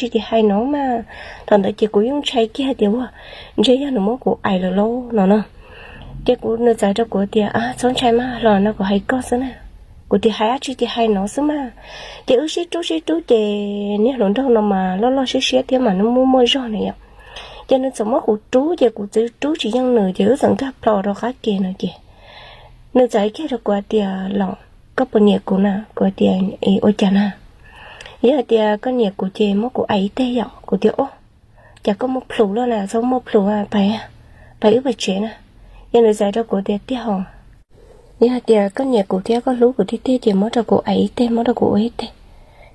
tsis tim hais no mas. Thaum ntawd ces kuv yeej ntshai kiag tias ua ntshe yog nws muab kuv aim lawm lauj no na. Ces kuv, nws txawm rau kuv tias txhob ntshai mas, los no kuv hais koj xwb na. Kuv tias hais dab tsi tias hais no xwb mas. Ces wb sib rub sib rub ces niag hluas nraug no mas loj loj siab siab thiab mas nws muaj muaj zog na yom. Ces nws txawm muab kuv rub ces kuv txawm rub tsis yeej nws ces wb txawm nkag plho rau qab ke no ces nws txawm hais kiag rau kuv hais tias los koj puas nyiam kuv na? Kuv tias ua cas na? Yog hais tias koj nyiam kuv ces muab kuv aim ib teg yom. Kuv tias o, cas koj muaj plhus loj na, txhob muaj plhus, pais, pais wb pais tsev na. Ces nws txawm rau kuv tias tiag hos, yog hais tias koj nyiam kuv thiab koj hlub kuv tiag tiag ces muab rau kuv aim ib teg, muab rau kuv ua ib teg,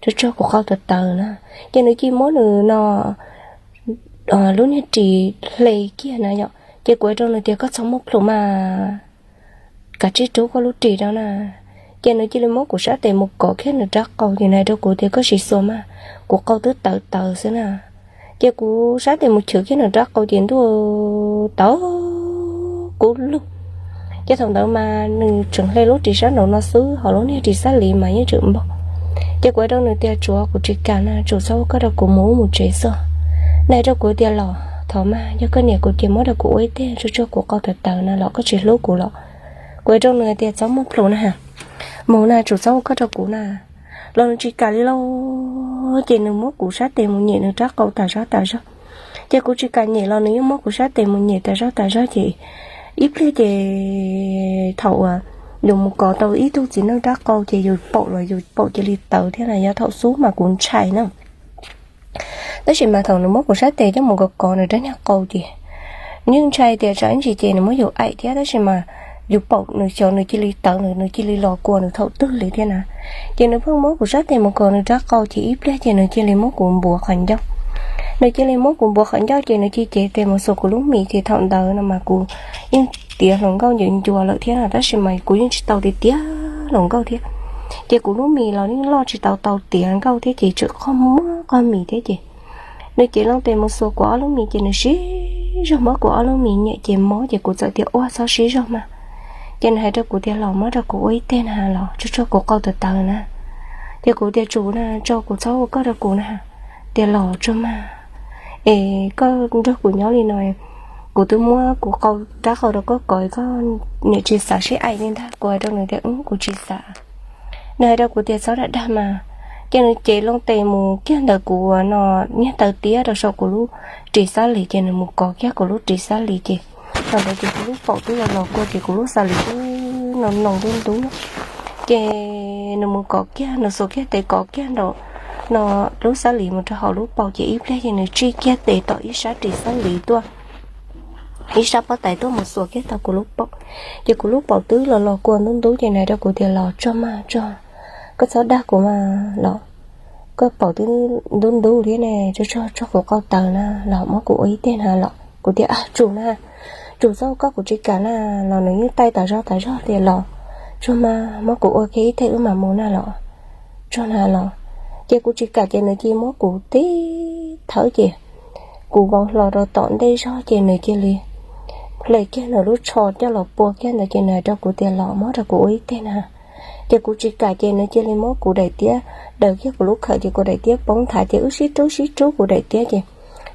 tsuag tsuag kuv qau tawv tawv na. Ces nws cia li muab nws no lub niag ris hle kiag na yom. Ces kuv hais rau nws tias koj txhob muaj plhus mas, kav tsij rub koj lub ris rau na. Ces nws cia li muab kuv sab tes mus kov kiag nws rab qau ces nws hais rau kuv tias koj sim xuas mas, kuv qau twb tawv tawv xwb na. Ces kuv sab tes mus chwv kiag nws rab qau ces ntuj, tawv kub lug. Ces thaum ntawd mas nws tseem hle lub ris sab nraud no xwb, ho lub niag ris xab lis mas yeej tseem npog. Ces kuv hais rau nws tias tsuav kuv tsis kam na, tsum txhob ua koj rau kuv, mus wb mus tsev xwb. Nws hais rau kuv tias los thov mas, yog koj nyiam kuv ces muab rau kuv ua ib teg, tsuag tsuag kuv qau tawv tawv na, los koj tsis hlub kuv los. Kuv hais rau nws tias txhob muaj plhus na, mus na, tsum txhob ua koj rau kuv na. Los nws tsis kam li lauj. Ces nws muab kuv sab tes mus nyem nws rab qau tas zog tas zog. Ces kuv tsis kam nyem los nws yeej muab kuv sab tes mus nyem tas zog tas zog ces ib pliag ces thaum uas yus mus kov tau ib tug txiv neej rab qau ces yus paum los yus paum cia li tawv thiab na, yog thaum xub mas kuv ntshai na. Tab sis mas thaum nws muab kuv sab tes coj mus kov kov nws rab niag qau ces nws yeej ntshai tias tsam ib ntsis ces nws muab yus aim thiab, tab sis mas yus paum nws xyov nws cia li tawv, nws cia li los kua nws thaum twg li thiab na. Ces nws pheej muab kuv sab tes mus kov nws rab qau ces ib pliag ces nws cia li muab kuv npuav qhov ncauj. Nws cia li muab kuv npuav qhov ncauj ces nws cia li cev tes mus xuas kuv lub mis ces thaum ntawd no mas kuv yeej tiav hluas nkauj ncua ncua lawm thiab no, tab sis mas kuv yeej tsis tau tiav tiav hluas nkauj thiab. Ces kuv lub mis los yeej loj tsis tau tau tiav nkauj thiab ces tseem qoj muab qoj mis thiab ces nws cev loo tes mus xuas kuv ob lub mis ces nws siv zog muab kuv ob lub mis nyem ces mob ces kuv txawm tias ua txhob siv zog mas. Ces nws hais rau kuv tias los muab rau kuv ua ib teg na, los tsuag tsuag kuv qau tawv tawv na. Ces kuv tias tsum na, tso kuv txhob ua koj rau kuv na. Tias los tsuag mas, es koj nrog kuv nyob li no, kuv twb muab kuv qau, rab qau rau koj kov, koj niam tsis xav sib aim li ntag. Kuv hais rau nws tias kuv tsis xav. Nws hais rau kuv tias txhob dag dag mas. Ces nws cev loo tes mus kiag ntawm kuv no niag taw tiab rau saum kuv lub ris xab lis ces nws mus kov kiag kuv lub ris xab lis ces thaum ntawd ces kuv lub paum twb los los kua ces kuv lub xab lis twb no noo ntub ntub. Ces nws mus kov kiag, nws xuas kiag tes kov kiag nraum no lub xab lis mus rau hauv lub paum ces ib pliag ces nws tsij kiag tes tom ib sab ris xab lis tuaj, ib sab pob tais tuaj mus xuas kiag tau kuv lub paum. Ces kuv lub paum twb los los kua ntub ntub ces nws hais rau kuv tias los tsuag mas tsuag, koj txhob dag kuv mas los, koj paum twb ntub ntub thiab ne, tsuag tsuag kuv qau tawv na, los muab kuv ua ib teg na los. Kuv tias tsum na, tsum txhob ua koj, kuv tsis kam na. Los nws yeej taij tas zog tas zog tias los tsuag mas, muab kuv ua kiag ib teg wb mam mus na los, tsuag na los. Ces kuv tsis kam ces nws cia li muab kuv tib thawb ces kuv vau hlo rau tom ntej zog ces nws cia li hle kiag nws lub tsho coj los pua kiag ntawd ces nws hais rau kuv tias los muab rau kuv ua ib teg na. Ces kuv tsis kam ces nws cia li muab kuv daim tiab daws kiag kuv lub khawm ces kuv daim tiab poob nthav ces wb sib rub sib rub kuv daim tiab ces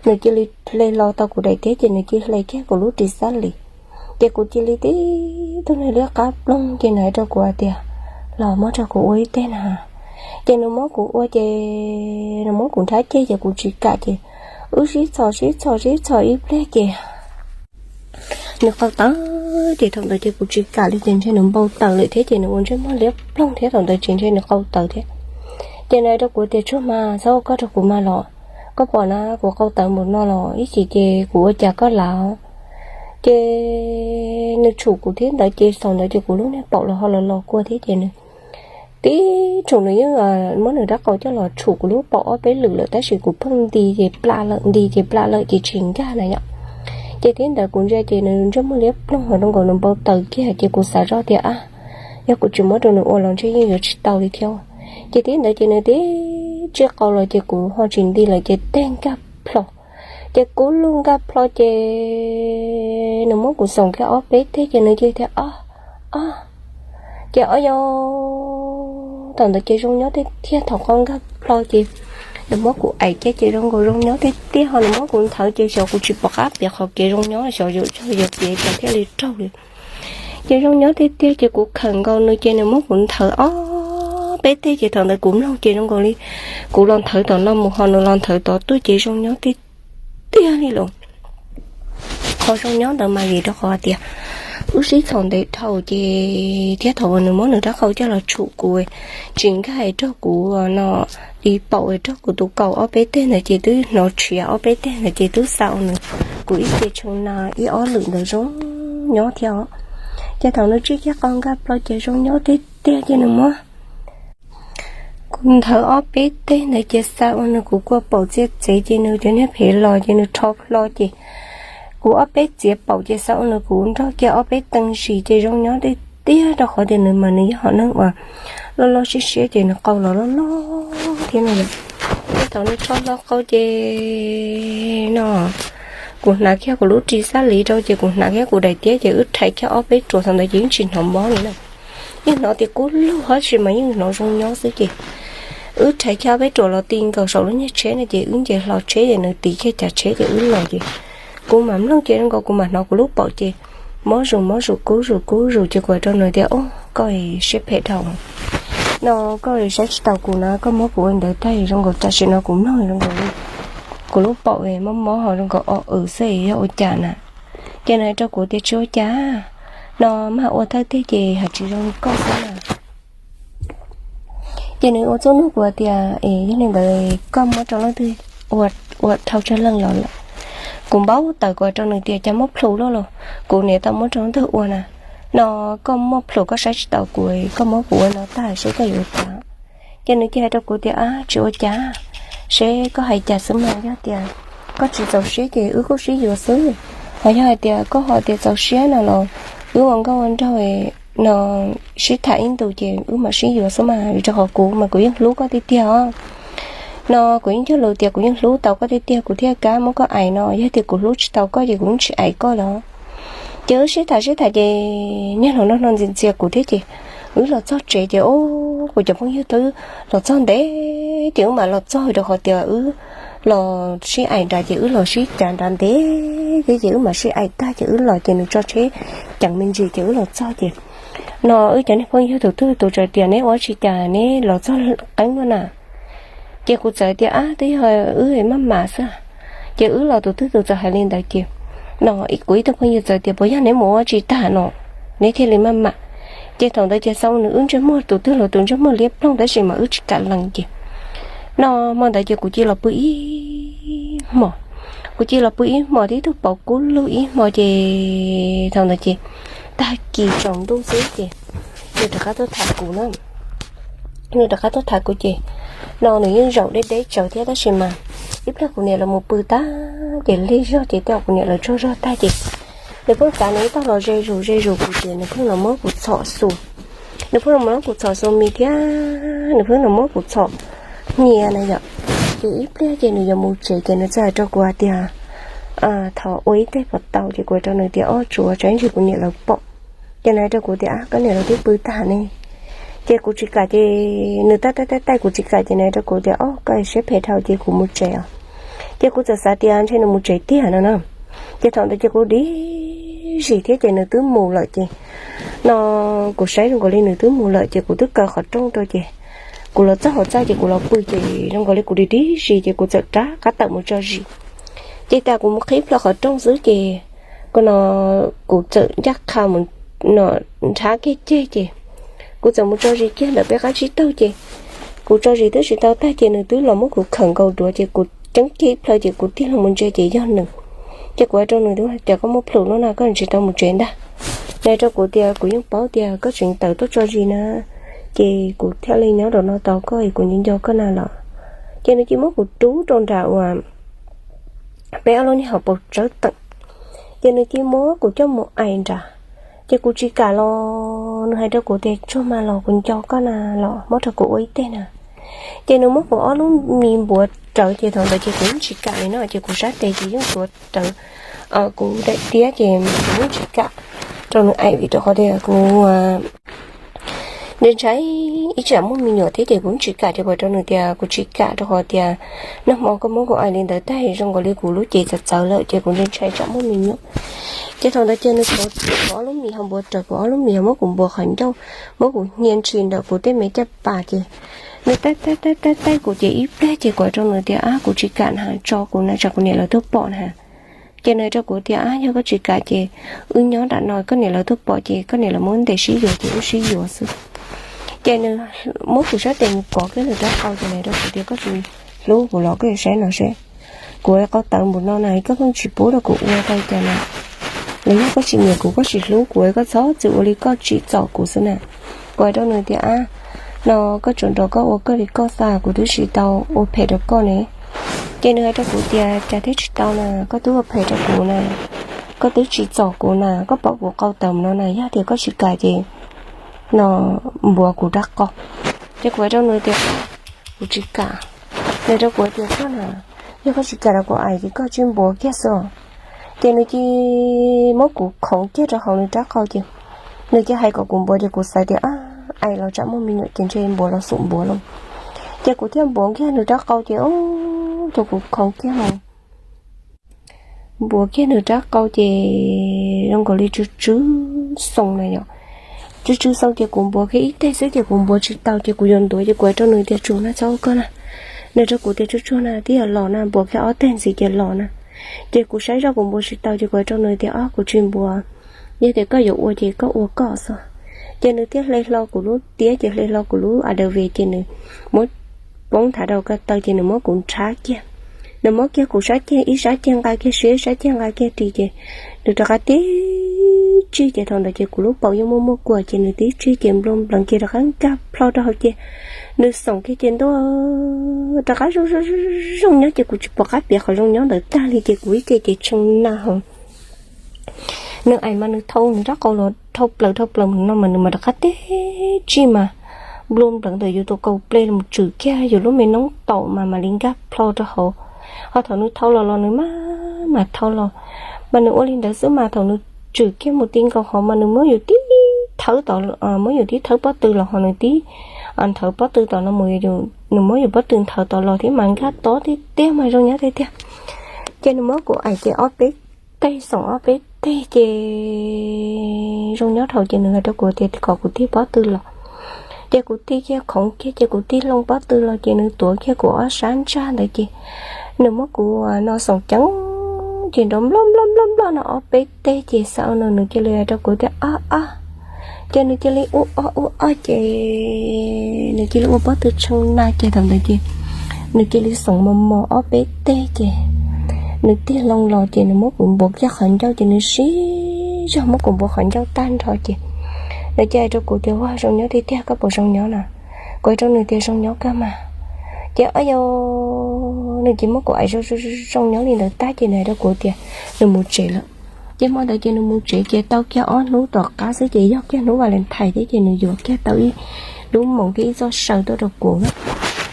nws cia li hle hlo tau kuv daim tiab ces nws cia li hle kiag kuv lub ris xab lis. Ces kuv cia li tib tug niag liab qab ploog ces nws hais rau kuv hais tias los muab rau kuv ua ib teg na. Ces nws muab kuv ua ces nws muab kuv nrhab ceg ces kuv tsis kam ces wb sib txhos sib txhos sib txhos ib pliag ces nws qau tawv ces thaum ntawd ces kuv tsis kam li ces ntshe nws npau taws lawm thiab ces nws ua ntsej muag liab ploog thiab thaum ntawd ces ntshe nws qau tawv thiab. Ces nws hais rau kuv tias tsuag mas, txhob ua koj rau kuv mas los, koj pom na kuv qau tawv mus no los ib chim ces kuv ua cas koj lav. Ces nws tshum kuv thiab ntawd ces thaum ntawd ces kuv lub niag paum los ho los los kua thiab ces nws tib tshum, nws yeej muab nws rab qau coj los tshum kuv lub paum ob peb lwm lawm tab sis kuv pheej nti ces plam lawm, nti ces plam lawm ces tsis nkag na yom. Ces thiab ntawd kuv ntsia ces nws ntsej muag liab ploog ho zoo nkaus nws npau taws kiag ces kuv xav zoj tias a, yog kuv tsis muab rau nws ua los ntshe yeej yuav tsis tau li thiab. Ces thiab ntawd ces nws tib tsij qau los ces kuv ho tsis nti lawm ces teg nkag plho. Ces kuv lub nkag plho ces nws muab kuv xoom kiag ob peb teg ces nws cia li tias o, o. Ces o yos, thaum ntawd ces zoo nyob tiag tiag, thaum qau nkag plho ces Nws muab kuv aim ces zoo nkaus zoo nyob tiag tiag, ho nws muab kuv nthawv ces xyov kuv tsis pom qab piav qhov kev zoo nyob, xyov yuav piav cas thiaj li raug li. Ces zoo nyob tiag tiag ces kuv khawm nkaus nws ces nws muab kuv nthawv ob peb teg ces thaum ntawd kuv mloog ces zoo nkaus li kuv los nthawv tom no mus ho nws los nthawv tod tuaj ces zoo nyob tiag tiag li lawm. Qhov zoo nyob ntawd mas vim rau qhov tias wb sib txhaum ntev dhau ces thiab thaum uas nws muab nws rab qau coj los tshum kuv, tsis nkag rau kuv no, paum rau kuv tus kaus ob peb teg ntawd ces twb hnov tshiav ob peb teg ntawd ces twb xa ua nws, kuv ib ce tshee na ib ob lwm ntawd zoo nyob thiab os. Ces thaum nws tsij kiag qau nkag plho ces zoo nyob tiag tiag ces nws muab kuv nthawv ob peb teg ntawd ces xa ua nws kuv kua paum txiav txev ces nws cov niag phem los ces nws rho plho ces kuv ob peb txiav paum ces xa ua nws kuv nrog kiag ob peb tee zis ces zoo nyob tiag tiag rau qhov tias nws mas nws yog hom neeg uas loj loj siab siab ces nws qau los loj loj thiab no. Ces thaum nws rho hlo qau ces no kuv hnav kiag kuv lub ris xab liv rau ces kuv hnav kiag kuv daim tiab ces wb rhais kiag ob peb ruam thaum ntawd ces yeej tsis hnov mob li na. Yeej hnov tias kub lug hab tsis mas yeej hnov zoo nyob xwb ces wb rhais kiag ob peb ruam los ti nkaus saum lub nyuag tsheb no ces wb nce hlo tsheb ces nws tiv kiag cav tsheb ces wb los ces kuv mam mloog ces zoo nkaus kuv mam hnov kuv lub paum ces mob zus mob zus kub zus kub zus ces kuv hais rau nws tias, Ub, koj siab phem dhau no, koj saib tsis taus kuv na, koj muab kuv ua ntawd tag zoo nkaus tam sim no kuv mloog zoo nkaus li kuv lub paum mob mob ho zoo nkaus o w xwb yog ua cas na? Ces nws hais rau kuv tias, Tsis ua cas no, maj ua thawj teg ces hais tsis zoo li koj xwb na. Ces nws ua txuj nug kuv tias, Es yog li ntawd koj muab rau leej twg ua dhau tsawg leej los lawm? Kuv npau taws kuv hais rau nws tias, Cas muaj plhus luaj los, kuv niam tau muab rau leej twg ua na? No, koj muaj plhus koj saib tsis taus kuv, koj muab kuv ua no tag seb koj yuav ua cas? Ces nws cia hais rau kuv tias, Ab, tsis ua cas, seb koj hais cas xwb mas, yog tias koj tsis txaus siab ces wb kuj sib yuav xwb, ho yog hais tias koj ho tias txaus siab no los wb ua nkauj ua nraug no sib tham ib ntus ces wb mam sib yuav xwb mas, vim rau qhov kuv mas kuv yeej hlub koj tiag tiag os. No kuv yeej cog lus tias kuv yeej hlub tau koj tiag tiag kuv thiaj kam muab koj aim no, yog tias kuv hlub tsis tau koj ces kuv yeej tsis aim koj los. Ces wb sib tham sib tham ces niag hluas no no ntxias ntxias kuv thiab ces wb los txog tsev ces, o, kuv cov phooj ywg twb los txog ntev ces wb mam los txog rau qhov tias wb los sib aim nrad ces wb los sib cav nrad ntev thiab ces wb mam sib aim tag ces wb los ces nws tso tsheb ceev me ntsis ces wb los txog ces no wb cov niag phooj ywg tus twg tus txawm tias, Neb ua tsis cas neb los txog qeeb luaj na? Ces kuv txawm tias, Ab, twb yog wb maj mam xwb. Ces wb los tus twg tus txawm hais li ntawd ces no kuv ib tug phooj ywg txawm tias, Puas yog neb mus ua tsis tag no neb thiaj li maj mam? Ces thaum ntawd ces xav nws wb ntsej muag tus twg los tus ntsej muag liab ploog tab sis mas wb tsis kam lees ces no hmo ntawd ces kuv cia los pw ib hmos. Kuv cia los pw ib hmos tib tug pauv kub lug ib hmo ces thaum ntawd ces tag kis tsaus ntuj xwb ces nws rov qab tuaj tham kuv na. Nws rov qab tuaj tham kuv ces no nws yeej zaum deb deb tsawv thiab tab sis mas ib pliag kuv niam lawv mus pw tag ces lig zog ces tej zaum kuv niam lawv tsaug zog tag ces nws pheej txav nws ib tog los ze zus ze zus kuv ces nws pheej los muab kuv txhom xus. Nws pheej los muab kuv txhom xus mis thiab nws pheej los muab kuv txhom hnyias na yom. Ces ib pliag ces nws yuav mus tsev ces nws txawm hais rau kuv hais tias, Thov ua ib teg puas tau? Ces kuv hais rau nws tias, Ob, tsuav tsam ib ntsis kuv niam lawv pom. Ces nws hais rau kuv tias, Ab, koj niam lawv twb pw tag ne. Ces kuv tsis kam ces nws taij taij taij taij kuv tsis kam ces nws hais rau kuv tias, Ob, koj siab phem dhau ces kuv mus tsev os. Ces kuv txawm xav tias ntshe nws mus tsev tiag no na. Ces thaum ntawd ces kuv dim zis thiab ces nws twb mus lawm ces no kuv saib zoo nkaus li nws twb mus lawm ces kuv twb kaw qhov rooj rau ces kuv los txog hauv txaj ces kuv los pw ces zoo nkaus li kuv dim dim zis ces kuv txawm rov qab tawm mus tso zis. Ces tas kuv mus qhib plho qhov rooj xwb ces kuv no kuv txawm ncaj qha mus no nrhab kiag ceg ces kuv txawm mus tso zis kiag ntawm peb qab tsib taug ces kuv tso zis twb tsis tau tag ces nws twb los muab kuv khawm nkaus duav ces kuv ceeb kiag ib plhaw ces kuv tig hlo mus ntsia ces yog nws. Ces kuv hais rau nws tias, Koj muaj plhus no na, koj tsis tau mus tsev ntag? Nws hais rau kuv tias, Kuv yeej paub tias koj tseem tawm tuaj tso zis na, ces kuv thiaj li nyob rau no tos koj es kuv nco nco koj na los. Ces nws cia muab kuv rub rau nram uas peb ob lub niag hauv paus tsawb teem. Ces nws cia muab kuv coj mus aim nrad. Ces kuv tsis kam los, nws hais rau kuv tias, Tsuag mas los, kuv nco koj na los, muab rau kuv ua ib teg na. Ces nws muab kuv ob lub mis npuav rawv ces thaum ntawd ces kuv yeej tsis kam li no ces kuv sab tes ces yeej tuav rawv kuv daim tiab ces kuv yeej tsis kam rau nws aim vim rau qhov tias kuv ntshai ntshai ib tsam muaj me nyuam thiab ces kuv tsis kam ces kuv hais rau nws tias kuv tsis kam rau qhov tias nag hmo koj muab kuv aim li ntawd tag zoo nkaus li kuv lub cev txawv txawv lawm ces kuv ntshai ntshai tsam muaj me nyuam. Ces thaum ntawd ces nws thov ob lub mis ho npuav rawv kuv ob lub mis ho muab kuv npuav qhov ncauj, muab kuv hnia ntshis ntawm kuv tej me caj pas ces nws taij taij taij taij kuv ces ib pliag ces kuv hais rau nws tias ab kuv tsis kam na, tso kuv na tsam kuv niam lawv tuaj pom na. Ces nws hais rau kuv tias ab yog koj tsis kam ces wb nyob nram no, koj niam lawv tuaj pom ces koj niam lawv muab ntes sib yuav ces wb sib yuav xwb. Ces nws muab kuv sab tes mus kov kiag nws rab qau ces nws hais rau kuv tias koj tsis hlub kuv los koj yuav saib no seb kuv ua qau tawv npaum no na koj pheej tsis pub rau kuv ua tau cas na. Los yog koj tsis nyiam kuv koj tsis hlub kuv koj txhob txwm ua li koj tsim txom kuv xwb na. Kuv hais rau nws tias ab no koj tsuas nrog koj ua koj li koj xav, kuv twb tsis tau ua phem rau koj ne. Ces nws hais rau kuv tias cas thiaj tsis tau na, koj twb ua phem rau kuv na, koj twb tsim txom kuv na, koj pom kuv qau tawv no na, yog tias koj tsis kam ces no npuav kuv rab qau. Ces kuv hais rau nws tias kuv tsis kam. Nws hais rau kuv tias koj na, yog koj tsis kam rau kuv aim ces koj cia li npuav kiag xwb. Ces nws cia li muab kuv khoov kiag rau hauv nws rab qau ces nws cia li hais kom kuv npuav ces kuv xav tias aim los tsam muaj me nyuam ces ntshe npuav los xum npuav lawm. Ces kuv thiaj npuav kiag nws rab qau ces ua rau kuv khoov kiag, npuav kiag nws rab qau ces zoo nkaus li tsw tsw xoo na yom. Tsw tsw xoo ces kuv npuav kiag ib teg xwb ces kuv npuav tsis tau ces kuv yuav ntuav ces kuv hais rau nws tias tsuag na, txhob ua koj na. Nws hais rau kuv tias tsuag tsuag na, twb yog los na, npuav kiag ob teg ntxiv ces los na. Ces kuv saib zoj kuv npuav tsis tau ces kuv hais rau nws tias ob kuv tsis npuav, yog tias koj yuav ua ces koj ua koj xwb. Ces nws thiaj hle hlo kuv lub tiab ces hle hlo kuv lub a dav ve ces nws muab poob nthav rau ko taw ces nws muab kuv nrhav kiag. Nws muab kiag kuv sab ceg, ib sab ceg nqa kiag siab, ib sab ceg nqa kiag ris ces nws rov qab tib tsig ces thaum ntawd ces kuv lub paum yeej muaj muaj kua ces nws tib tsig ces nplua npleev kiag rov qab nkag plho rau hauv ces nws xoom kiag ces ntuj, rov qab zoo zoo nyob ces kuv tsis pom qab piav qhov zoo nyob ntawd tag li ces kuv ib ce ces tshee na hauv. Nws aim mas nws thau nws rab qau los dhau plaws dhau plaws no mas nws mas rov qab tib tsig mas nplua npleev ntawm yus tus kaus ples los tswm kiag yus lub me noob taum mas mam li nkag plho rau hauv. Ho thaum nws thau los los nws mas, mas thau los mas nws ua li ntawd xwb mas thaum nws tswm kiag mus ti nkaus hauv mas nws muab yus tib thawb tod, muab yus tib thawb pob tw los ho nws tib nthawv pob tw tod no mus, nws muab yus pob tw nthawv tod los thiab mas nkag tob tiag tiag mas zoo nyob tiag tiag. Ces nws muab kuv aim ces ob peb teg, xoom ob peb teg ces zoo nyob dhau ces nws hais rau kuv tias kom kuv tig pob tw los. Ces kuv tig kiag khoov kiag ces kuv tig loo pob tw los ces nws tuav kiag kuv ob sab ntsag ntawd ces nws muab kuv no xoom ceev ces nrov nploj nploj nploj nploj no ob peb teg ces xav no nws cia li hais rau kuv tias ob ob. Ces nws cia li ua ob ua ob ces nws cia li ua pob tw tshee na ces thaum ntawd ces nws cia li xoom mos mos ob peb teg ces nws tig loo los ces nws muab kuv npuav kiag qhov ncauj ces nws siv zog muab kuv npuav qhov ncauj tag nrho ces nws cia li hais rau kuv tias ua zoo nyob tiag tiag, koj puas zoo nyob na? Kuv hais rau nws tias zoo nyob kawg mas. Ces o yau, nws cia li muab kuv aim zoo zoo nyob li ntawd tag ces nws hais rau kuv tias nws mus tsev lawm. Ces hmo ntawd ces nws mus tsev ces tau kiag ob hnub tom qab xwb ces yog kiag hnub Valentine thiab ces nws yuav kiag tau ib lub moos thiab ib txoj saw tuaj rau kuv na.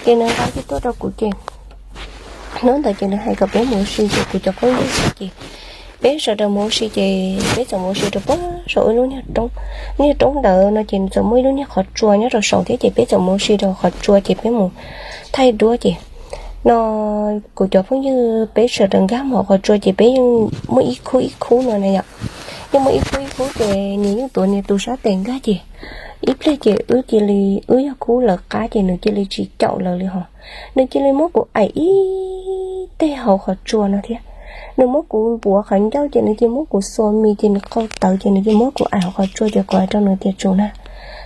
Ces nws nqa kiag tuaj rau kuv ces hnub ntawd ces nws hais kom peb mus ua si ces kuv cov phooj ywg ces peb sawv daws mus ua si ces peb txawm mus ua si rau puag saum ib lub niag roob. Niag roob ntawd no ces nws txawm muaj ib lub niag qhov tsua nyob rau saum thiab ces peb txawm mus ua si rau qhov tsua ces peb mus thaij duab ces no kuv cov phooj ywg peb sawv daws nkag mus hauv qhov tsua ces peb yeej muaj ib khub ib khub no na yom. Yeej muaj ib khub ib khub ces nws yeej tuav nws tus sab tes nkag ces ib pliag ces wb cia li, wb yog khub lawv qab ces nws cia li tsis caum lawv li hos. Nws cia li muab kuv aim ib teg hauv qhov tsua no thiab. Nws muab kuv npuav qhov ncauj ces nws cia li muab kuv xuas mis ces nws qau tawv ces nws cia li muab kuv aim hauv qhov tsua ces kuv hais rau nws tias tsuag na,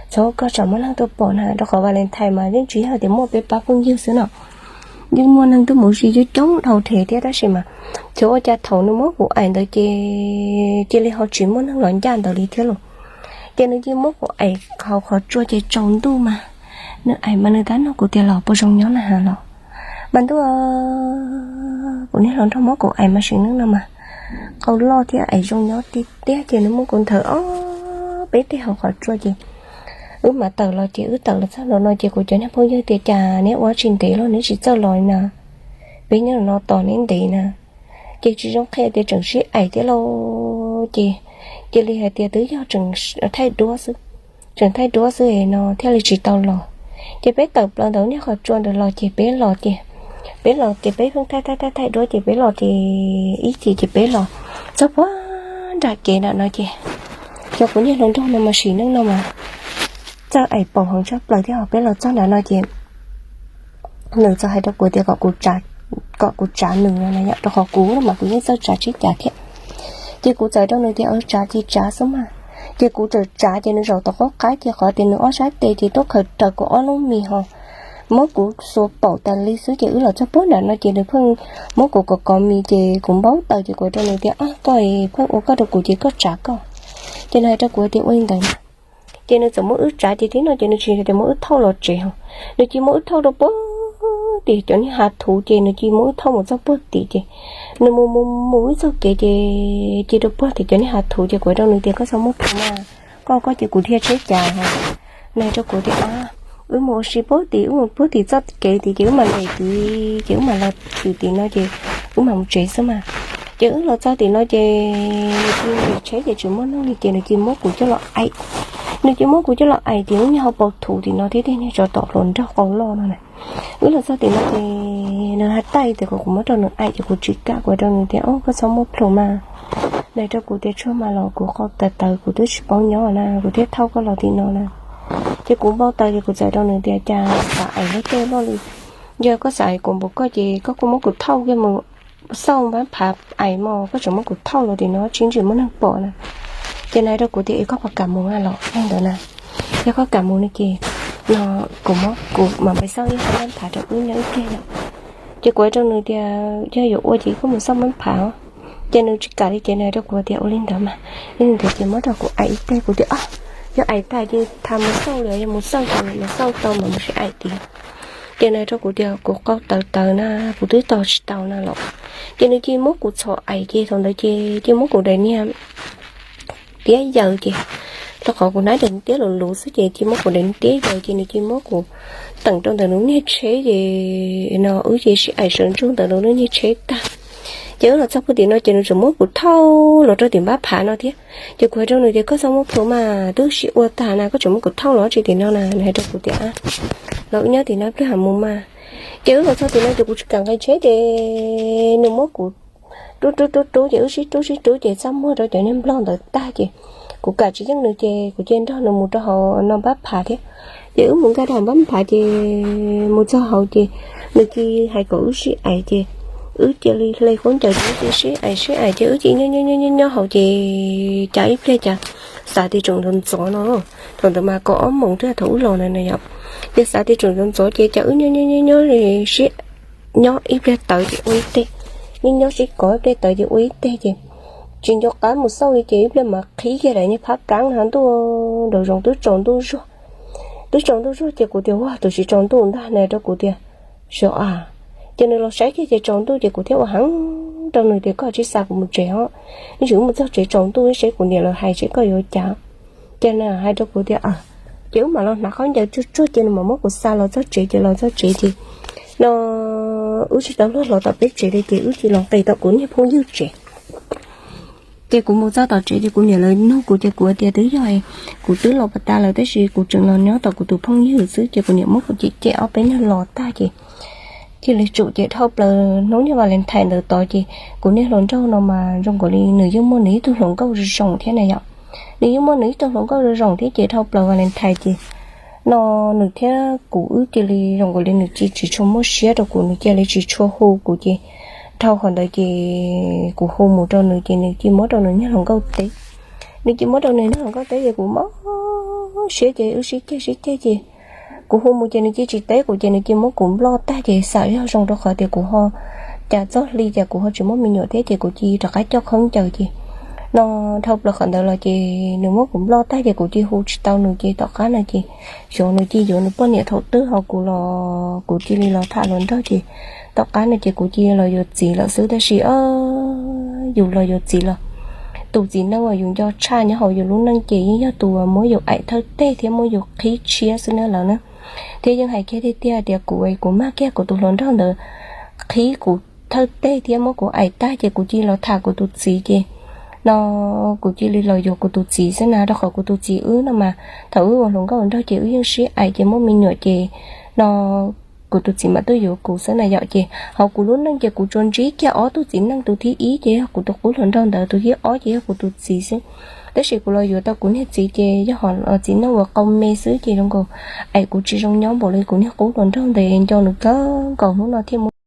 txhob ua koj tsam muaj neeg tuaj pom na, rau qhov Valentine mas yeej tsis yog tias muaj peb pab phooj ywg xwb no. Yeej muaj neeg tuaj mus ua si coob coob dhau rhe thiab tab sis mas txawm ua cas thaum nws muab kuv aim ntawd ces cia li ho tsis muaj neeg los ncaj ntawd li thiab lauj. Ces nws cia li muab kuv aim hauv qhov tsua ces tsaus ntuj mas nws aim mas nws tab nug kuv tias los puas zoo nyob na has los. Mas ntuj, kuv niag hluas nraug muab kuv aim mas sim neej no mas qau loj thiab aim zoo nyob tiag tiag ces nws muab kuv nthawv ob peb teg hauv qhov tsua ces wb mam tawm los ces wb tawm los txog nram no ces kuv cov niag phooj ywg tias cas neb ua tsis ntev los neb tsis txawj los na, peb nyob no tos neb ntev na. Ces tsis zoo qhia tias tseem sib aim thiab lauj ces cia li hais tias twb yog tseem thaij duab xwb. tseem thaij duab xwb no thiaj li tsis tau los. Ces peb tawm plaws ntawm niag qhov tsua ntawd los ces peb los ces, peb los ces peb pheej thaij thaij thaij thaij duab ces peb los ces ib chim ces peb los txog puag nram kev nram no ces, cov kuv niag hluas nraug no mas sim neej no mas txawj aim paum heev tshaj plaws thiab. Peb los txog nram no ces nws txawm hais rau kuv tias kom kuv tsav nws no na yom, rau qhov kuv no mas kuv yeej txawj tsav tsheb cav thiab. Ces kuv txawm rau nws tias, Tsav ces tsav xwb mas. Ces kuv txawm tsav ces nws zaum tom qab qab ces qhov tias nws ob sab tes ces tuaj khaws raws kuv ob lub mis ho muab kuv xuas paum tas li xwb. Ces wb los txog puag nram no ces nws pheej muab kuv kov kov mis ces kuv npau taws ces kuv rau nws tias, Koj pheej ua koj rau kuv ces koj tsav koj. Ces nws hais rau kuv tias, Ua li ntawd na. Ces nws txawm muab wb tsav ces tib no ces nws tsis tias muab wb thauj los tsev ho, nws cia muab wb thauj rau puag tim cov niag hav thuv ces nws cia muab wb thauj mus txog puag tim ces nws mus mus mus ib txoj kev ces cia rau puag tim cov niag hav thuv ces kuv rau nws tias, Koj txhob muab plhws mas, koj koj ces kuv dhia tsheb cav ho. Nws hais rau kuv tias, Wb mus ua si puag tim, wb mus puag tim txoj kev tid ces wb mam lem tid ces wb mam los tim tim no ces wb mam mus tsev xwb mas. Ces wb los txog tim no ces nws cia lem tsheb ces tsis muaj neeg li ces nws cia muab kuv coj los aim. Nws cia muab kuv coj los aim ces lub niag hauv paus thuv tim no thiab tej niag tsov tom hluas nraug qau loj no na. Wb los txog tim no ces nws hais tias kom kuv muab rau nws aim ces kuv tsis kam, kuv rau nws tias, Koj txhob muab plhws mas. Nws hais rau kuv tias, Tshuav mas los kuv qau tawv tawv kuv twb tsis paub nyob na, kuv thiaj thauj koj los tim no na. Ces kuv npau taws ces kuv txawm rau nws tias, Cas xav aim lub tej loj li, yog koj xav aim kuv npaum koj ces koj kuj muab kuv thauj kiag mus xauj npab phav aim mog, koj tseem muab kuv thauj los tim no tsis ntsim muaj neeg pom na. Ces nws hais rau kuv tias, Es koj puas kam mus los li ntawd na? Yog koj kam mus no ces no kuv muab kuv mam pais xauj ib hab npab phav rau wb nyob ib pliag yom. Ces kuv hais rau nws tias, Yog yuav ua ces koj mus xauj npab phav. Ces nws tsis kam li ces nws hais rau kuv tias, Ua li ntawd mas. Li ntawd ces muab rau kuv aim ib teg, kuv tias, Yog aim tag ces tham mus xauj li, yog mus xauj ces mus xauj tau mas mus sib aim tid. Ces nws hais rau kuv tias kuv qau tawv tawv na, kuv twb tos tsis tau na los. Ces nws cia muab kuv txhom aim ces thaum ntawd ces cia muab kuv daim niag tiab yaws ces, rau qhov kuv hnab daim tiab luv luv xwb ces cia muab kuv daim tiab yaws ces nws cia muab kuv teem rau ntawm nws niag tsheb ces no wb ces sib aim sawv ntsug ntawm nws lub niag tsheb tag. Ces wb los txog puag tim no ces nws tseem muab kuv thauj los rau tim npab phav no thiab. Ces kuv hais rau nws tias, Koj txhob muab plhws mas, twb sib ua tag na, koj tseem muab kuv thauj los tsis tim no na. Nws hais rau kuv tias, Los wb nyob tim no ib pliag ho mus mas. Ces wb los txog tim no ces kuv tsis kam nqis tsheb ces nws muab kuv rub rub rub rub ces wb sib rub sib rub ces txaj muag rau cov niag nplog ntawd tag ces kuv kam tsis yeej nws ces kuv cia nrog nws mus rau hauv no npab phav thiab. Ces wb mus nkag rau hauv npab phav ces mus txog hauv ces nws cia hais kom wb sib aim ces wb cia li hle khaub ncaws ces wb cia sib aim sib aim ces wb cia nyob nyob nyob nyob nyob hauv ces cas ib pliag cas xav tias tseem ntxov ntxov no, thaum ntawd mas kaum ob moos thiab thaum wb los na yom. Ces xav tias tseem ntxov ntxov ces cas wb nyob nyob nyob nyob sib nyob ib pliag tawv ces ua ib teg, nyob nyob sib kov ib pliag tawv ces ua ib teg ces tsis nco qab mus xauj li ces ib pliag mas qhib kiag daim niag phab plab no ntuj nraum zoov twb tsaus ntuj zuag. Twb tsaus ntuj zuag ces kuv tias, Ua, tus tsis tsaus ntuj ntag na, rau kuv tias, Xyov a. Ces nws los saib kiag ces tsaus ntuj ces kuv thiaj ua heev rau nws tias, Koj tsis xa kuv mus tsev os, ib tsam wb mus txog tsev tsaus ntuj seb kuv niam lawv hais seb koj yuav cas. Ces nws hais rau kuv tias, Ces wb mam los hnav khaub ncaws tsuag tsuag ces nws mam muab kuv xa los txog tsev ces los txog tsev ces no wb tsis tau luag los tom peb tsev li ces wb cia los nqis tom kuv niag phooj ywg tsev. Ces kuv mus txog tom tsev ces kuv niam lawv nug kuv ces kuv tias twb yog kuv twb los pas tas lawm tab sis kuv tseem los nyob tom kuv tus phooj ywg xwb ces kuv niam muab kuv cem cem ob peb nyuag los tag ces cia li tsum ces dhau plaws hnub niag Valentine ntawd tod ces kuv niag hluas nraug no mas zoo nkaus li nws yeej muaj nws ib tug hluas nkauj zoo zoo thiab na yom. Nws yeej muaj nws ib tug hluas nkauj zoo zoo thiab ces dhau plaws Valentine ces no nws thiab kuv wb cia li zoo nkaus li nws cia tsis tshua muaj siab rau kuv, nws cia li tsis tshua hu kuv ces dhau qhov ntawd ces kuv hu mus rau nws ces nws cia muab rau nws niag hluas nkauj teb. Nws cia muab rau nws niag hluas nkauj teb ces kuv mob siab ces wb sib ceg sib ceg ces kuv hu mus ces nws cia tsis teb kuv ces nws cia muab kuv nploj tag ces xam yog zoo rau qhov tias kuv ho cas txoj hli cas kuv ho tsis muaj me nyuam thiab ces kuv cia rov qab coj khaub ncaws ces no dhau plaws qhov ntawd los ces nws muab kuv nploj tag ces kuv cia hu tsis tau nws ces tom qab no ces xyov nws cia yuav nws poj niam thaum twg ho kuv los kuv cia li los tham hluas nraug ces tom qab no ces kuv cia los yuav txiv lawm xwb tab sis yus los yuav txiv los tus txiv neej uas yus nco tshaj nyob hauv yus lub neej ces yeej yog tus uas muab yus aim thawj teg thiab muab yus qhib tshiab xwb na lawm na. Thiab yeej hais kiag tiag tiag tias kuv kuv mag kiag kuv tus hluas nraug ntawd qhib kuv thawj teg thiab muab kuv aim tag ces kuv cia los tham kuv tus txiv ces no kuv cia li los yuav kuv tus txiv xwb na, rau qhov kuv tus txiv wb no mas thaum wb ua hluas nkauj nraug ces wb yeej sib aim ces muaj me nyuam ces no kuv tus txiv mam tuaj yuav kuv xwb na yom. Ces hauv kuv lub neej ces kuv tsuas ntsib kiag ob tug txiv neej, tus thib ib ces yog kuv tus qub hluas nraug ntawd, tus thib ob ces yog kuv tus txiv xwb. Tab sis kuv los yuav tau kuv niag txiv ces yog ho txiv neej uas qau me xwb ces zoo nkaus aim kuv tsis zoo nyob npaum li kuv niag qub hluas nraug ntawd, nco nws kawg nkaus, hnub no thiaj muab